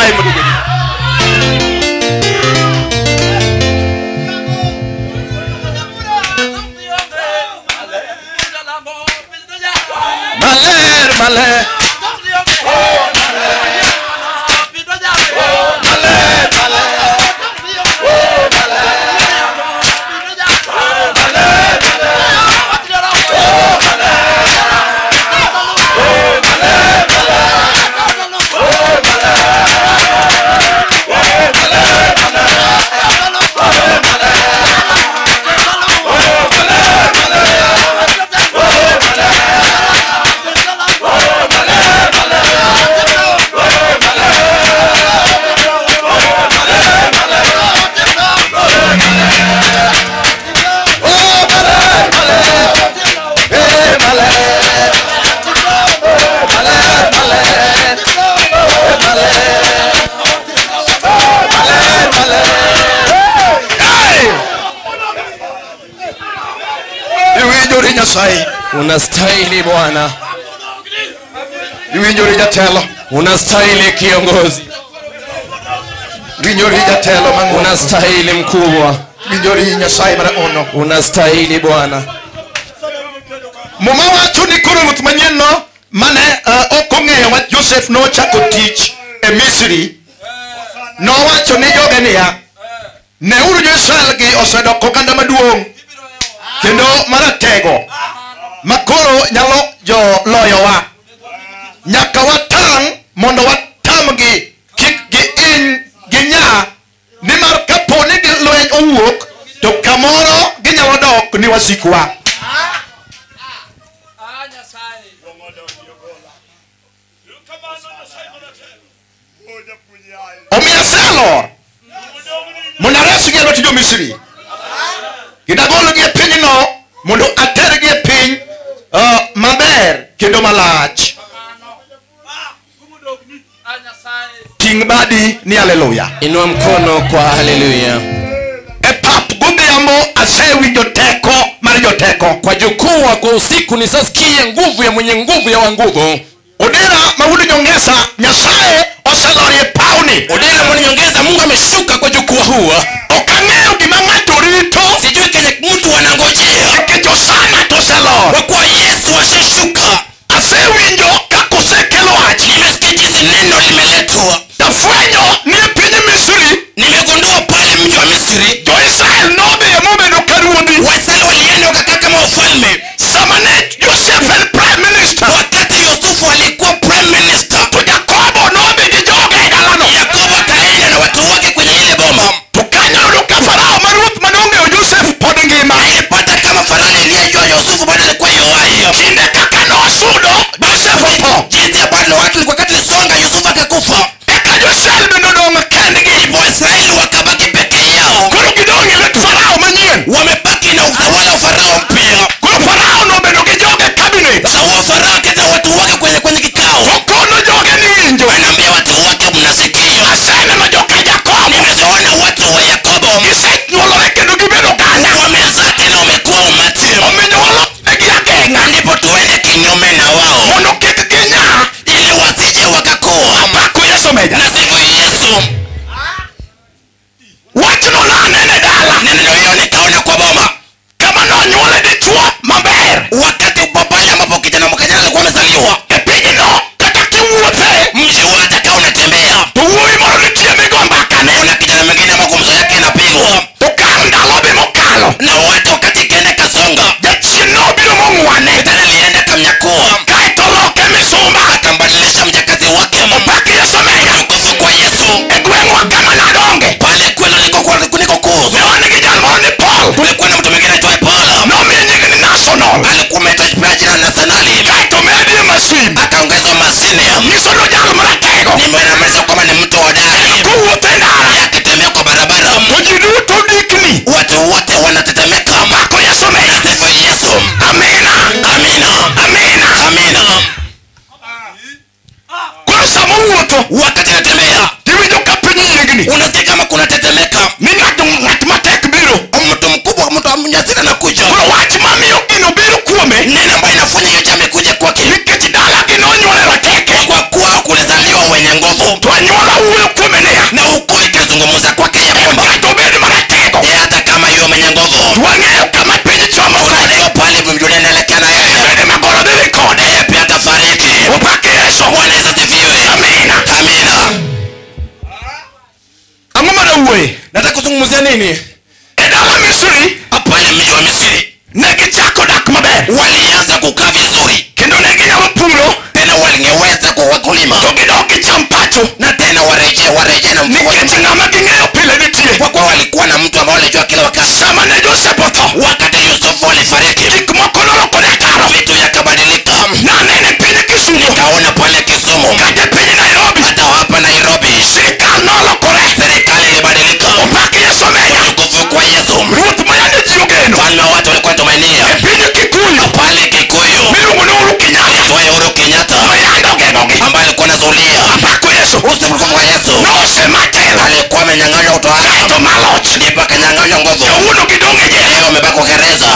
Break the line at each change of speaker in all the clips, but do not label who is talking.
Nyasaye mondo. Maler, maler.
Unastahili Bwana. Unastahili kiongozi. Unastahili mkubwa. Unastahili Bwana.
Muma wacho ni koro ruoth manyien no mane ok ong'eyo wach Joseph nochako tich e Misri. Nowacho ni joge niya, neuru jo-Israel gi osedoko oganda maduong' kendo maratego makoro nyalo jo loyowa. Nyaka watang' mondo watamgi kik giiny ginya, nimar kapo ni lweny owuok to kamoro ginyalo dok ni wasikwa. Omiyo aselor mondo aresgi e lwet jo-Misri kendo agolgi e pinyno mondo atergi e piny maber kendo malach. Ting' badi ni haleluya.
Inua mkono kwa haleluya.
E pap godhiambo asewinjo teko mar joteko.
Kwa jukwaa kwa usiku nisasikie nguvu ya mwenye nguvu ya wanguvu.
Odera mawuod Nyongesa, Nyasaye oselor e pawni.
Odera mwenye Nyongesa, Mungu ameshuka kwa jukwaa huu.
Ok ang'eyo gima ng'ato rito.
Sijui kenye mtu anangojea.
Nikech Hosana to oselor.
Kwa kuwa Yesu ashashuka.
Asewinjo kaka osekelo wach.
Nimesikia jinsi neno limeletwa.
Tafwenyo ni e piny Misri.
Nimegundua pale mji wa Misri.
Jo-Israel nodhi mobedo ka ruodhi.
Waisraeli walienda wakakaa kama wafalme.
Sama ne Joseph en prime minister.
Wakati Yusufu alikuwa prime minister.
To Jakobo nodhi gi joge e dalano.
Yakobo akaenda na watu wake kwenye ile boma.
To kanyo noyudo ka Farao ma ruoth mane ong'eyo Joseph pod ngima.
Alipata kama Farao aliyejua Yusufu bado alikuwa yuhai.
Kinde kaka nosudo Joseph otho.
Jinsi ambavyo watu wakati lisonga Yusufu akakufa.
Eka jo-Israel bende odong' kendgi.
Ndipo Israeli wakabaki peke yao.
Koro gidong' e lwet Farao manyien.
Wamebaki na utawala wa Farao mpya.
Koro Farao nobedo gi joge cabinet.
Sasa huo Farao akaita watu wake kwenye kikao.
Okono joge ni winjo.
Anaambia watu wake mnasikia.
Aseneno joka Jakobo.
Nimeziona watu wa Yakobo.
Gisenyuolore kendo gibedo oganda.
Wamezaa tena wamekuwa umati.
Omiyo waloknegi ageng'a.
Ndipo tuende kinyume na wao.
Mondo kik ginya.
Ili wasije wakakua.
Apako Yesu
Na ukoo ikazungumza kwake ya kwamba hata kama yeye mwenye nguvu, unajua pale mjuni anaelekea na yeye, yeye pia atafariki. Bwana Yesu asifiwe. Amina. Amina. Nataka kuzungumzia nini? Pale mji wa Misri walianza kukaa vizuri, tena walingeweza kuwa wakulima, na tena wareje na mfuko, kwa kuwa walikuwa na mtu ambaye alijua kila wakati. Wakati Yusufu alifariki, vitu yakabadilika. Nikaona pale Kisumu, hata hapa Nairobi, serikali ilibadilika. Utukufu kwa Yesu. Mfalme wa watu walikuwa tumainia pale Kikuyu, aitwaye Uhuru Kenyatta, ambaye alikuwa anazulia. Utukufu kwa Yesu. Alikuwa amenyang'anywa utawala, ndipo akanyang'anywa nguvu. Leo amebaki kwa gereza.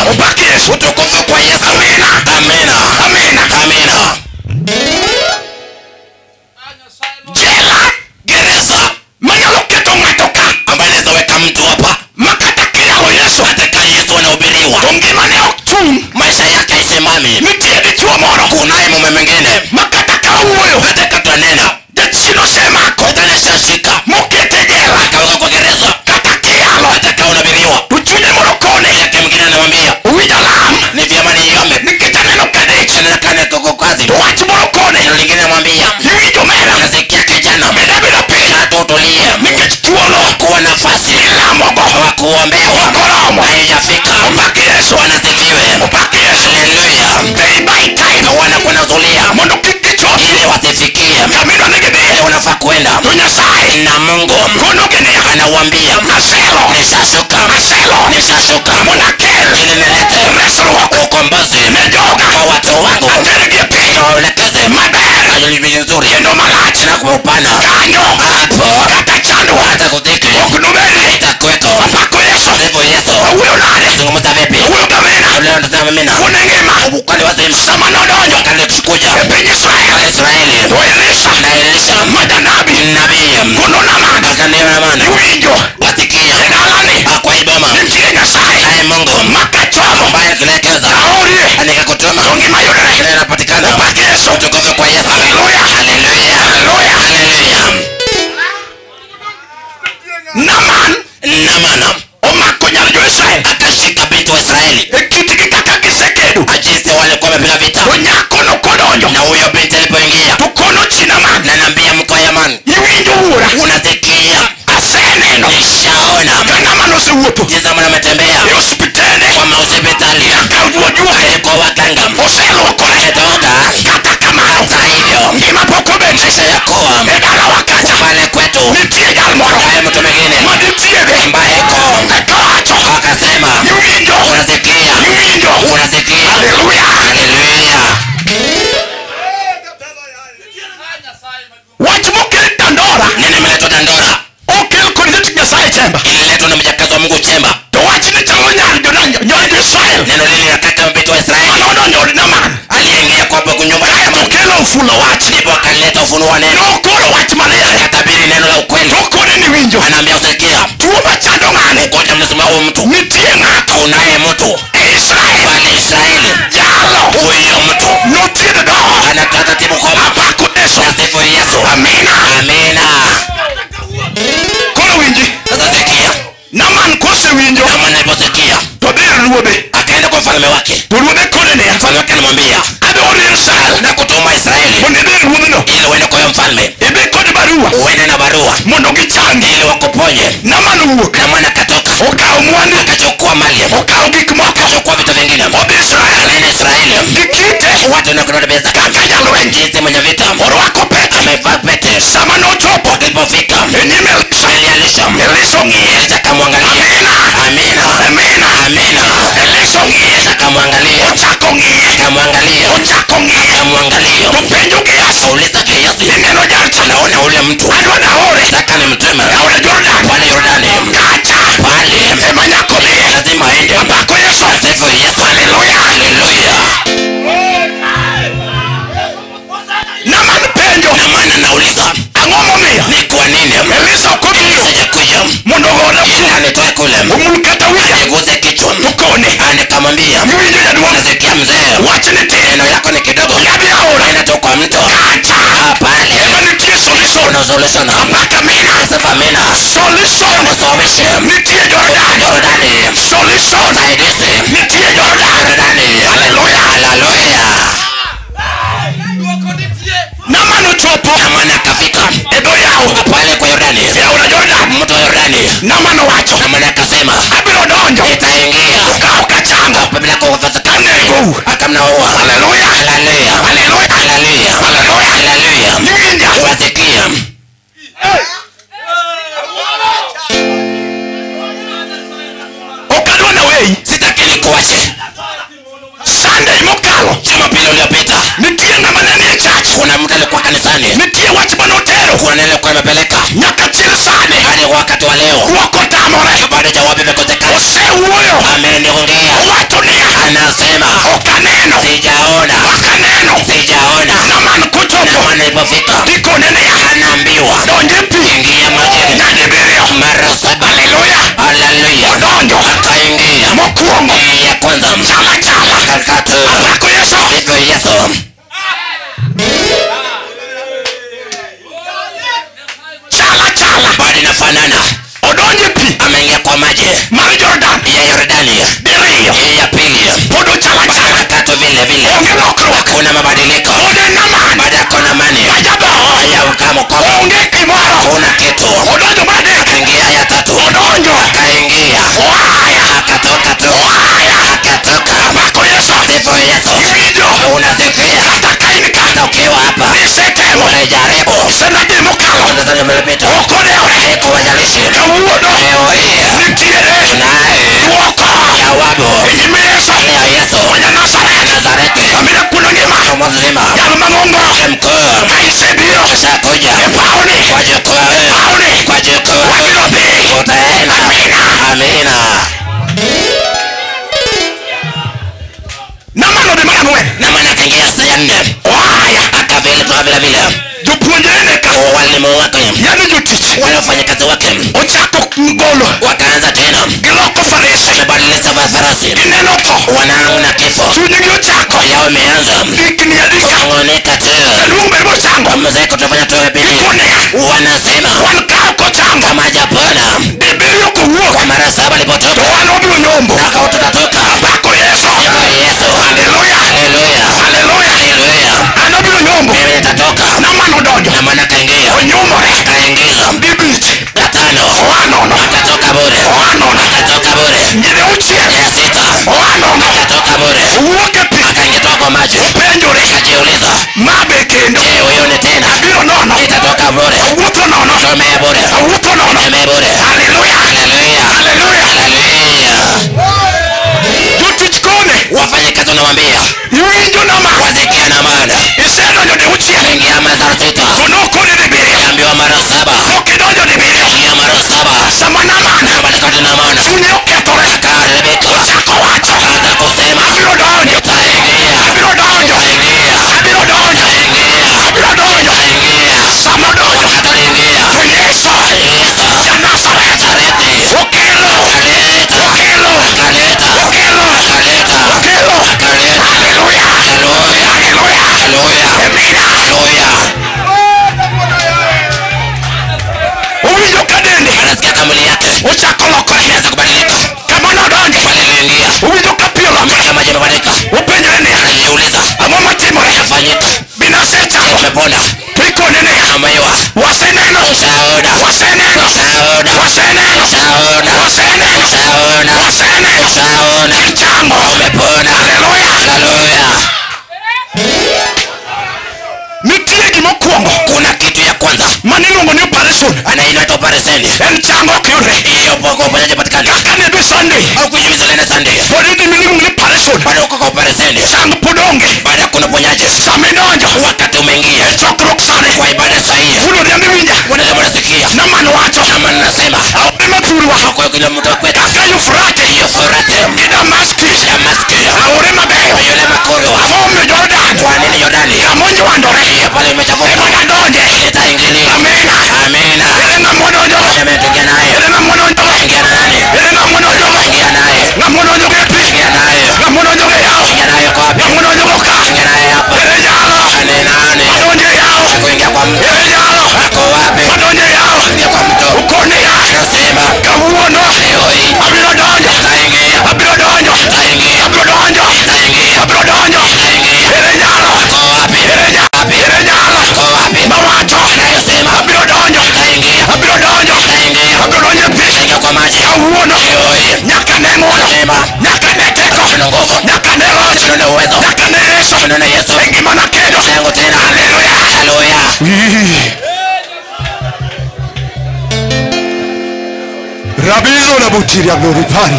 Utukufu kwa Yesu. Amina. Amina. Amina. Jela, gereza, ambaye anaweza weka mtu hapa, hata Yesu anahubiriwa, maisha yake haisimami. Kunaye mume mwingine, hata katanena atanashashika akaweka kwa gereza, hata kama unahubiriwa yake mwingine anamwambia ni vyema niombe, neno kazi. Neno lingine anamwambia nasikia kijana, hata utulie, kuwa nafasi hawakuombewa haijafika. Bwana asifiwe. Haleluya. Hawana kunazulia ili wasifikie unafaa kwenda na Mungu anawaambia nishashuka, nishashuka ili nilete ukombozi kwa watu wangu, niwaelekeze ajili nzuri na kwa upana hapo hata kudhiki itakuweko. Ndivyo Yesu zungumza vipi? Leo nasema mimi na ukali wa zima kuja Israeli na Elisha nabii akanena wasikia kwa iboma naye Mungu ambaye akilekeza nikakutuma ile inapatikana. Utukufu kwa Yesu. Haleluya. Haleluya. Haleluya. Naman akashika binti wa Israeli ajisi walikuwa wamepiga vita, na huyo binti alipoingia na naambia mko Yaman, unasikia nishaona jinsi ametembea kwa mahospitali, alikuwa waganga ametoka. Hata hivyo maisha yakoa pale kwetu, naye mtu mwingine ambaye iko akasema unasikia, unasikia. Haleluya. Haleluya. Nini imeletwa Dandora? Ililetwa na mjakazi wa Mungu Chemba. Neno lile la kaka mpito wa Israeli aliingia kwa nyumba ya Mungu, ndipo akaleta ufunuo wa neno, akatabiri neno la ukweli. Anaambia usikia ugonjwa mnasema huyu mtu unaye mtu pale Israeli, huyo mtu anataka tibu koma. Nasifu Yesu. Amina. Amina. Sasa sikia, Naman aliposikia akaenda kwa mfalme wake. Mfalme wake anamwambia na kutuma Israeli ili uende kwa mfalme, uende na barua ili wakuponye. Naman akatoka akachukua mali, akachukua vitu vingine, akaenda Israeli. Watu wanakwenda beza jinsi mwenye vita amevaa pete. Walipofika Elisha akamwangalia. Amina. Amina. Amina. Elisha akamwangalia, akamwangalia, akamwangalia. Auliza Gehazi, anaona ule mtu nataka nimtume pale Yordani, pale lazima aende. Sifu Yesu. Haleluya. Haleluya. Naman anauliza ni kwa kule.
Omul kata wiya.
Niguze kichwa.
Tukone.
Nikamwambia,
Iwinjo jaduong'.
nasikia mzee,
Wachni tin.
neno lako ni kidogo.
Yadhi aora.
Enda tu kwa mto.
Kacha.
Pale
Ema nitie solution.
kuna solution.
Apaka mina.
Sasa amina.
Solution.
Usuluhishe.
Nitie Jordan.
Yordani.
Solution.
Saidizi.
Nitie Jordan.
Yordani.
Hallelujah.
Haleluya.
Naman ochopo.
Naman akafika
E dho yawo.
pale kwa Yordani,
E aora Jordan.
mto wa Yordani.
Naman owacho.
Naman akasema
Abiro donjo.
nitaingia
Ka ok achango.
bila kufuata
Anego.
akamnaua.
Hallelujah.
Haleluya.
Hallelujah.
Haleluya.
Hallelujah.
Haleluya.
Iwinja.
Wasikia.
Ok adwa naweyi.
Sitaki nikuache.
Sunday mokalo.
Jumapili uliopita
Nitie ng'ama ne nie church.
kuna mtu alikuwa kanisani,
Nitie wach manotero.
kuna neno alikuwa amepeleka
Nyaka chil sani.
hadi wakati wa leo
Dwoko tamore.
bado jawabu imekosekana.
Osewuoyo.
Ameniongea,
Owacho niya.
anasema
Ok aneno.
sijaona,
Ok aneno.
sijaona.
Naman kochopo.
Na mwana ilipofika
Tikone niya.
anaambiwa
Donj e pi.
ingia majini
Nyadibiriyo.
mara saba.
Hallelujah.
Haleluya.
Odonjo.
Akaingia
Mokwongo.
ya kwanza,
Chala chala.
katikati,
Apako Yesu.
hivyo Yesu
Chala chala.
bado inafanana.
Odonjo e pi.
Ameingia kwa maji
Mar Jordan.
ya Yordani,
Diriyo.
ya pili,
Pod ochala chala.
ya tatu vile vile,
Onge lokruok.
hakuna mabadiliko.
Pod en Naman.
Baada ya kona mani
Majaboho.
ya ukamukoma,
Onge gimoro.
kuna kitu.
Odonjo mar adek.
Akaingia ya tatu,
Odonjo.
akaingia,
Oaya.
akatoka tu,
Oaya.
akatoka.
Apako Yesu.
Sifu Yesu.
Iwinjo.
Unasikia
Kata ka in ka.
hata ukiwa hapa
Isetemo.
ulijaribu,
Isenadhi mokalo.
sasa nimepita,
Ok odewore.
haikuwajalishi.
Kawuono.
Leo hii
Nitiere.
tunaye
Dwoko.
jawabu.
E nyim Yesu.
Leo Yesu
Ma ja Nazareth.
Nazareti
Amina kuno ngima.
mzima
Jal mang'ongo.
mkuu
Ka isebiro.
ashakuja
E pawni.
kwa jukwaa,
Pawni.
kwa jukwaa
Wabiro dhi.
utaenda.
Amina.
Amina.
Naman odhi mar ang'wen.
Na maana akaingia saa ya nne
Oaya.
akavile vile vile
Jopuonjrene ka.
walimu wake
Yani jotich.
wale wafanyakazi wake
Ochako golo.
wakaanza tena
Giloko farese.
wamebadilisha farasi,
Gineno tho.
wanaona kifo
Chunygi ochako.
yao imeanza
Dikni adika.
kunong'oneka tu.
Jaduong' bed mochango.
Mzee kutofanya tu bidii,
Gikonea.
wanasema
Wan ka ok ochango.
kama hajapona
Dibiriyo kowuok.
kwa mara saba
To
alipotoka
wan wabiro nyombo.
na tutatoka.
Apako Yesu.
Sifa Yesu.
Hallelujah.
Haleluya.
Hallelujah.
Haleluya.
An obiro nyombo.
Mimi nitatoka.
Naman odonjo.
Na maana akaingia
Onyumore.
akaingiza
Dibich.
ya tano
Oa nono.
akatoka bure,
Oa nono.
akatoka bure.
Nyiri auchiel.
Ya sita
Oa nono.
akatoka bure,
Owuok e pi.
akaingia kwa maji,
Openjore.
akajiuliza
Ma be kendo.
je, huyu ni tena?
Abiro nono.
Nitatoka bure,
Awuotho nono.
tumea bure,
Awuotho nono.
tumea bure.
Hallelujah.
Haleluya.
Hallelujah.
Haleluya.
Jotich kone.
Wafanyakazi wanawaambia
Iwinjo Naman.
wasikia na maana
Isedonjo diuchiel.
ingia mara sita,
To nokone dibiriyo.
ambiwa mara saba,
Pok idonjo dibiriyo.
ingia mara saba,
Sama Naman.
bali na maana
Chunye okethore.
akaharibika,
Ochako wacho.
akaanza kusema
Abiro donjo.
nitaingia,
Abiro donjo.
nitaingia,
Abiro donjo.
nitaingia,
Abiro donjo.
nitaingia.
Sama odonjo.
Wakati aliingia
To Yesu.
Yesu
Ja Nazareth.
Nazareti
Okelo.
akaleta,
Okelo.
akaleta,
Okelo.
akaleta,
Okelo.
akaleta.
Hallelujah.
Haleluya,
Hallelujah.
haleluya,
Amina.
haleluya.
Owinjo ka dende.
Anasikia kamili yake
Ochako lokore.
imeanza kubadilika.
Kama nodonjo.
Pale aliingia
Owinjo ka pi olokore.
kama maji yamebadilika,
Openjore niya.
alijiuliza
Ang'o matimore?
yafanyika,
Binasechango.
tumepona,
To ikone niya.
ameiwa,
Waseneno.
ushaona,
Waseneno.
ushaona,
Waseneno.
ushaona,
Waseneno.
ushaona,
Waseneno.
ushaona,
Ichango.
umepona.
Hallelujah.
Haleluya.
Nitie gimokwongo
Kuna kitu ya kwanza
maniluongo ni operation.
anaitwa operesheni,
En chango ok yudre.
hiyo uponyaji patikana
Kaka ne dhi Sunday.
au kuhimiza lene Sunday,
Pod idhi miluongo ni operation.
bado uko kwa operesheni,
Chang pod onge.
bado kuna uponyaji.
Sama idonjo.
Wakati umeingia
E chokruok sani.
kwa ibada sahihi,
Fulo odhiambo iwinja.
wanaweza wanasikia
Naman wacho.
kama ninasema
Aore mathurwa.
kwa kila mtu wa kwetu
Kaka Yufrate.
Yufrate
Gi Damaski.
Damaski
Aore mabeyo.
yule makuru
Ang'o momiyo Jordan.
kwa nini Yordani
Kamonjwandore.
hiyo pale imechafuka
Ema nadonje.
nitaingilia.
Amina.
Amina.
Ere ng'ama wadonjogo?
Jamani, tuingia naye.
Ere ng'ama wadonjogo?
Ingia na nani?
Ere ng'ama
Umeona Yesu.
Ngimana kendo.
Yangu tena.
Haleluya.
Haleluya.
Rabizo na butiria glorifari.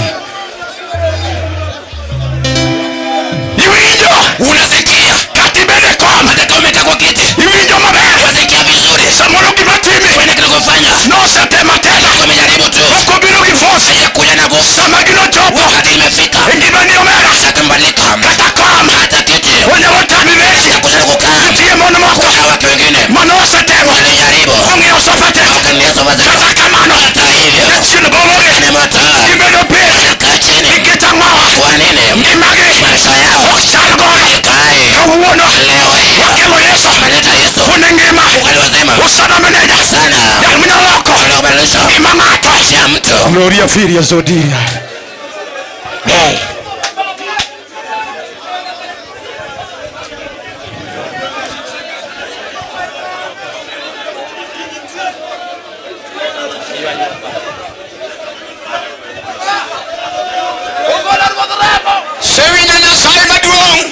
Iwinjo.
Unasikia.
Kati bede kom.
Hata kama umekaa kwa kiti.
Iwinjo maber.
Unasikia vizuri.
Samoro gima timi.
Kwenda kinachofanya.
Nosetemo tena.
Umejaribu tu.
Ok obiro gi force.
Hajakuja na nguvu.
Sama ginochopo.
Wakati imefika.
Ngima ni omera.
Shakambadilika.
Kata kom.
Hata kiti.
Wanyalo tami weche.
Hakuja kukaa.
Nitie mon moko.
Kuna wake wengine.
Manosetemo.
Walijaribu.
Ong'iewo sofa te.
Wakanunua sofa zao.
Kata kamano.
Hata hivyo.
Jachien gologi.
Ni mataa.
Gibedo piny.
Wanakaa chini.
Nikech ang'owa.
Kwa nini?
Ngimagi.
Maisha yao.
Ok chal godo.
Haikai.
Kawuono.
Leo hii.
Wakelo Yesu.
Ameleta Yesu.
Kune ngima.
Ugali wazima.
Usana meneja.
Sana.
Jal minyaloko.
Waliobadilisha.
Ngima ng'ato.
Maisha ya mtu.
Gloria firia zodiria.
Hey.
Sewinjo Nyasaye maduong'.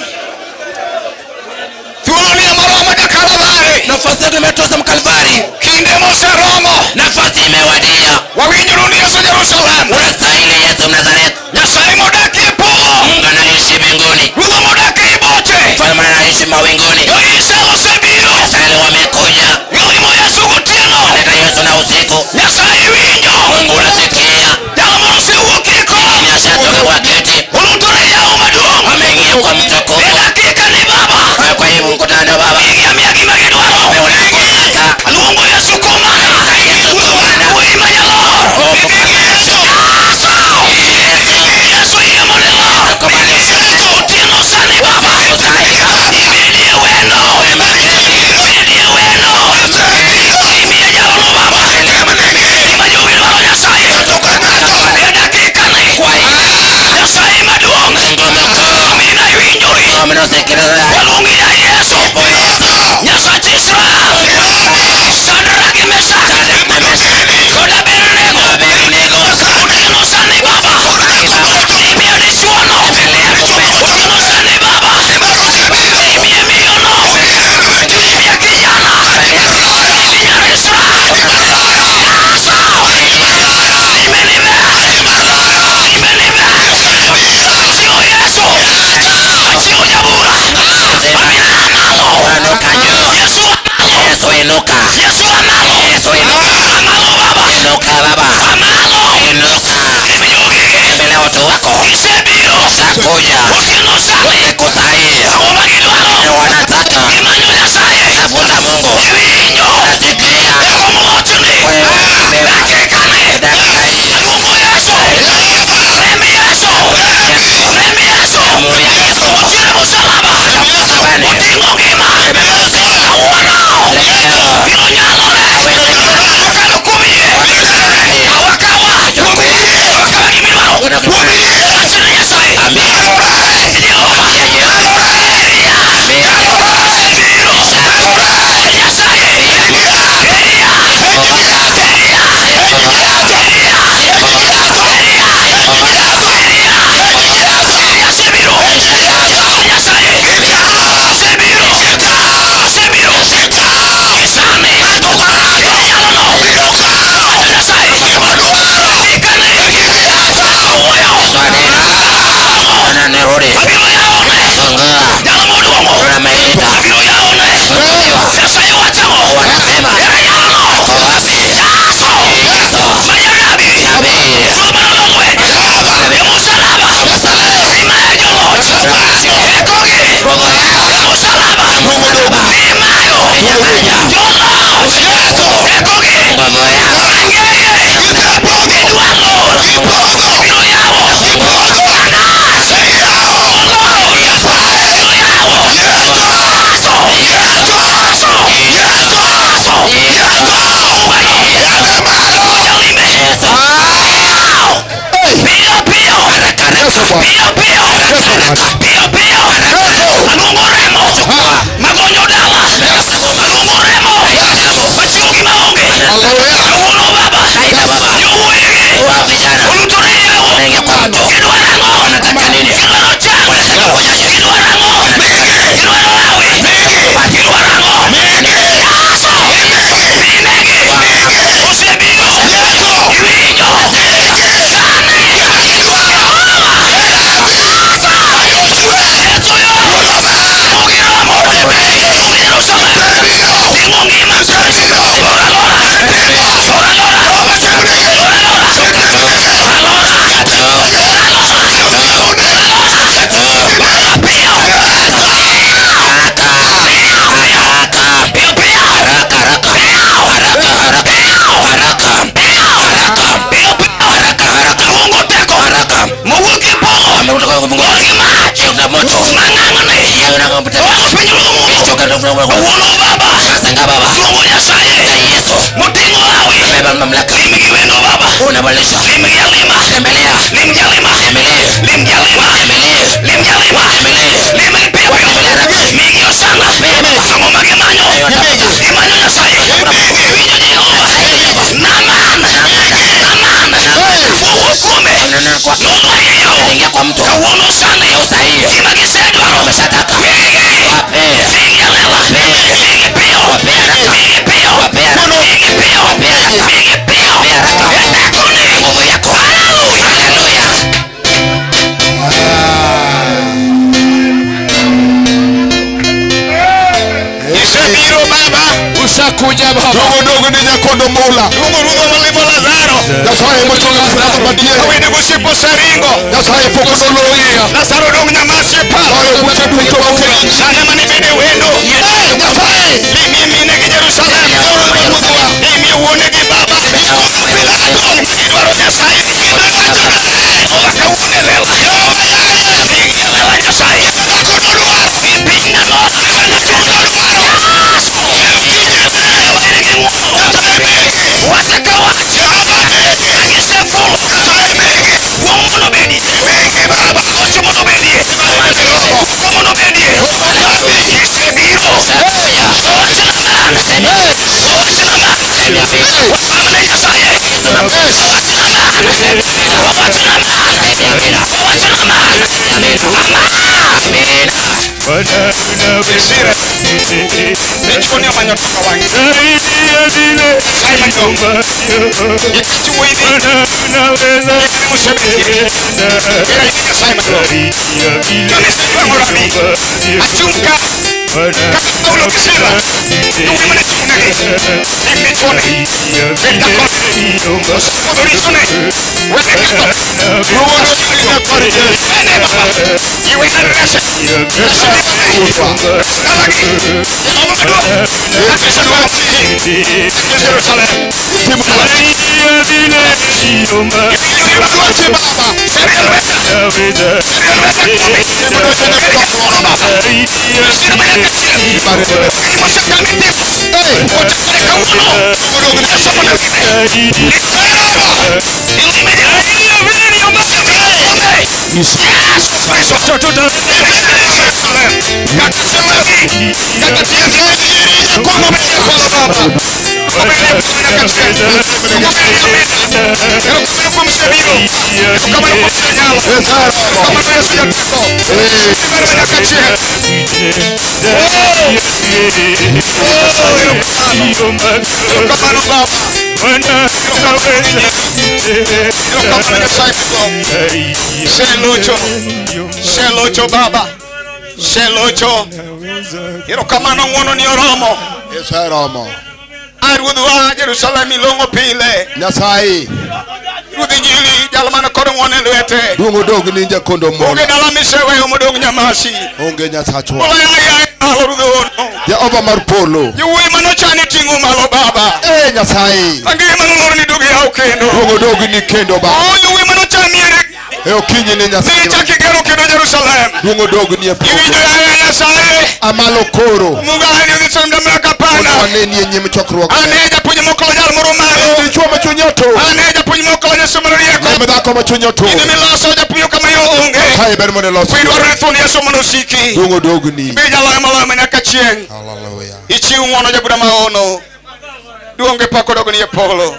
Thuolo ni ema romo Kalvari.
Nafasi yetu imetosa Mkalvari.
Kinde moseromo.
Nafasi imewadia.
Wawinjuru ni Yesu Jerusalem.
Unastahili Yesu Mnazareti.
Nyasaye modak e polo.
Mungu anaishi mbinguni.
Ruodha modak ei boche.
Mfalme anaishi mawinguni.
Jo-Israel osebiro.
Israeli wamekuja.
Gilimo Yesu gotieno.
Leta Yesu na usiku.
Nyasaye winjo.
Mungu unasikia.
Jal moro osewuok e kom.
Ashatoka kwa kiti.
Olutore yawo maduong'.
Ameingia kwa mtukufu.
E dakika ni baba.
Kwa hii mkutano baba.
Ingia miya gima gidwaro.
Unataka.
Aluongo Yesu kumana.
Yesu kumana.
Wuoyi manyalor.
Oh,
Yesu.
Yesu.
Yesu yie mondo ilor. Otieno sani baba. Ibedie wendo. Ibedie wendo. Imiye jalno baba. Gima jowi dwaro Nyasaye. E dakika ni. Nyasaye maduong'. Amina iwinjori.
Mnasikiliza.
Waluongi ya Yesu. Nyasach Israel. Shadrach gi Meshach. Kod Abednego. Otieno sani baba. Imiyo dichuono. Otieno sani baba. Imiye miyono. Imiye kijana. Imiye Israel. Yesu. Imenibe. Imenibe. Achiewo Yesu. Achiewo jabura. Amina amalo.
Inuka juu.
Yesu amalo.
Yesu inuka.
Yesu amalo.
Yesu inuka.
Amalo baba.
Inuka baba.
Amalo.
Inuka.
Imiyogi.
Mbele ya watu wako.
Isebiro.
Ushakuja.
Otieno sani.
Siku sahihi.
Ang'o ma gidwaro?
Wanataka.
Gimanyo Nyasaye.
Tafuta Mungu.
Iwinjo.
Nasikia.
E kom lochni.
Wewe
Dakika ni.
Dakika hii.
Aluongo Yesu. Remb Yesu. Remb Yesu.
Damu ya Yesu.
Otieno musalaba.
Msalabani.
Oting'o ngima. Kawuono.
Leo.
Biro nyalore. Kokalo kuom yie. Awakawa. Awakawa gimidwaro. Wach ni Nyasaye. Jehova. Elia. Osebiro. Nyasaye. Elia. Elia. Elia. Elia. Elia. Elia osebiro. Nyasaye. Osebiro. Osebiro. Sani. Inyalono. Nyasaye. Ikane. Awuoyo.
Bwana nirudi.
Abiro yawone.
Fungua.
Jal moduong'o.
Ameita.
Abiro yawone. Nyasaye wachang'o.
Wanasema.
Ere yawno.
Ako wapi?
Yesu.
Yesu.
Ma janabi.
Nabii.
Ruoth manolo lweny. E musalaba. Imayo joloch. Ekogi. E musalaba. Imayo.
Inyang'anya.
Joloch. Ekogi.
Nguvu yao.
Angeye. Gidwa lor. Biro yawo. Anas. Olor. Biro yawo. Yesu. Yesu. Yesu. Owalo. Jalime.
Yesu.
Piyo piyo. Piyo piyo. Piyo piyo. Aluongo remo. Magonyo dala. Aluongo remo. Machiwo gima onge. Kawuono baba.
Naita baba.
Jowuoyigi.
Wa vijana.
Olutore yawo.
Baba. Baba. Yesu. Beba mamlaka. Unabadilisha. Tembelea. Ingia kwa mtu. Ushakuja baba.
Dogo dogo ni nyakondo mula.
Dogo rudo malimo Lazaro.
Nyasaye mochunga msalaba madiere.
Awende gusipo saringo.
Nyasaye pok noloya.
Lazaro dong nyamasi pa.
Nyasaye buche duto okeli.
Sana mane bede wendo.
Nyasaye.
Limi mine gi Jerusalem. Limi wuone gi baba. Idwaro Nyasaye. Owaka wuone lela. Lela Nyasaye. Selocho baba. Selocho. Erokamano ng'wono ni oromo.
Eseromo.
Ruodhwa Jerusalem ilong'o pile.
Nyasaye.
Ruodh Injili jal man kod ng'wono e lwete.
Duong' odog ni jakondo mola.
Onge dala miseweyo modong' nyamasi.
Onge Nyasachwa.
Moloyo malo Ruodh ono.
Jehova mar polo.
Jowuoyi manochani ting'o malo baba.
Nyasaye.
Angima nolor ni duog yaw kendo.
Duong' odog ni kendo baba.
Oh jowuoyi manochani ere.
E okinyi ni Nyasaye.
Chak igero kendo Jerusalem.
Duong' odog ni e polo.
Iwinjo yaye Nyasaye.
Amalo koro.
Mungu aheni odhi mdamaka pana.
Waneni e nyim chokruok.
Ane japuonj mokalo jal moro malo.
Dichuo ma chunye otur.
Ane japuonj mokalo Yesu mondo rieko.
Ne dhako ma chunye otur.
In miloso japuonj kama yo onge.
Nyasaye ber mondo ilos.
Idwaro ni thuon Yesu mondo osiki.
Duong' odog ni.
Bi jaloyo moloyo manyaka chieng'.
Hallelujah.
Ichiw ng'wono jabura maono. Duong' gi pak odog ni e polo.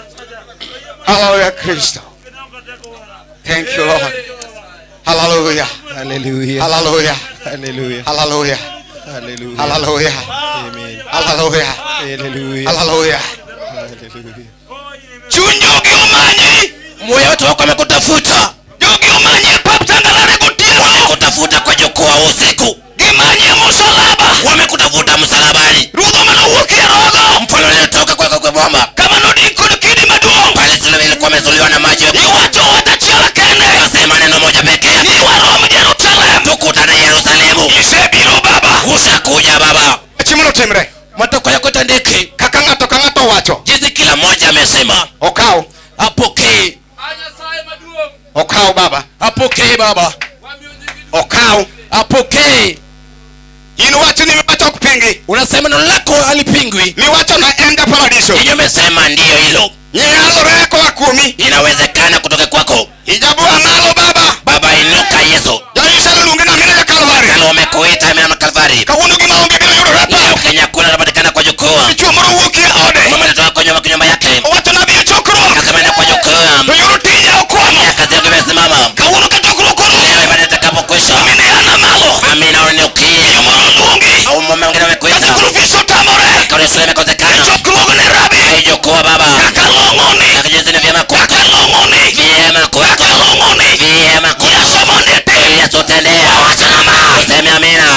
Hallelujah Kristo. Thank you Lord. Hallelujah.
Hallelujah.
Hallelujah.
Hallelujah.
Hallelujah.
Hallelujah.
Hallelujah.
Amen.
Hallelujah.
Hallelujah.
Hallelujah.
Hallelujah.
Chuny jogi omanyi.
Moyo wetu wako amekutafuta.
Jogi omanyi e pap tangalare gotieno.
Wamekutafuta kwa jukwaa usiku.
Gimanyi e msalaba.
Wamekutafuta msalabani.
Ruodho manowuok e rogo.
Mfalme aliyetoka kwa boma.
Kama nodin kod kidi maduong'.
Pale sulubu ilikuwa imezuliwa na maji.
Iwacho wach achiel kende.
Akasema neno moja pekee yake.
Ni warom Jerusalem.
Tukutane Yerusalemu.
Isebiro baba.
Ushakuja baba.
Chimono timre.
Matokeo yako tandike.
Kaka ng'ato ka ng'ato wacho.
Jinsi kila mmoja amesema.
Okaw.
Apokee.
Okaw baba.
Apokee baba.
Okaw.
Apokee.
In wacho ni miwacho ok
pingi.
Unasema neno lako halipingwi.
Miwacho na enda paradiso.
Yenye umesema ndiyo hilo.
Nyalore koa kuomi.
Inawezekana kutoka kwako.
Ijabua malo baba.
Baba inuka Yesu.
Jaisha lungi na mimi ya Kalvari.
Kalo umekuita mimi na Kalvari.
Kawuono gima onge biro yudore pa.
Leo Kenya kuna inapatikana kwa jukwaa.
Dichuo moro wuok e ode.
Mama anatoka kwa nyumba yake.
Owacho na biro chokruok.
Akasema na kwa jukwaa.
To yudo tija okwamo.
Ya kazi yangu imesimama.
Kawuono ka chokruok orumo.
Leo ibada itakapokwisha.
Mine ana malo.
Amina uniukie.
Miyo moro luongi.
Au mume mwingine amekuita.
Kata krufiso tamore.
Kaka imekosekana.
Chokruok ne rabi.
Haijukwaa baba.
Kaka long'o ni.
Kaka jinsi ni vyema kwako.
Kaka long'o ni.
Vyema kwako.
Kaka long'o ni.
Vyema kwako.
Yesu mondo itim.
Yesu tendea.
Owacho na ma.
Useme amina.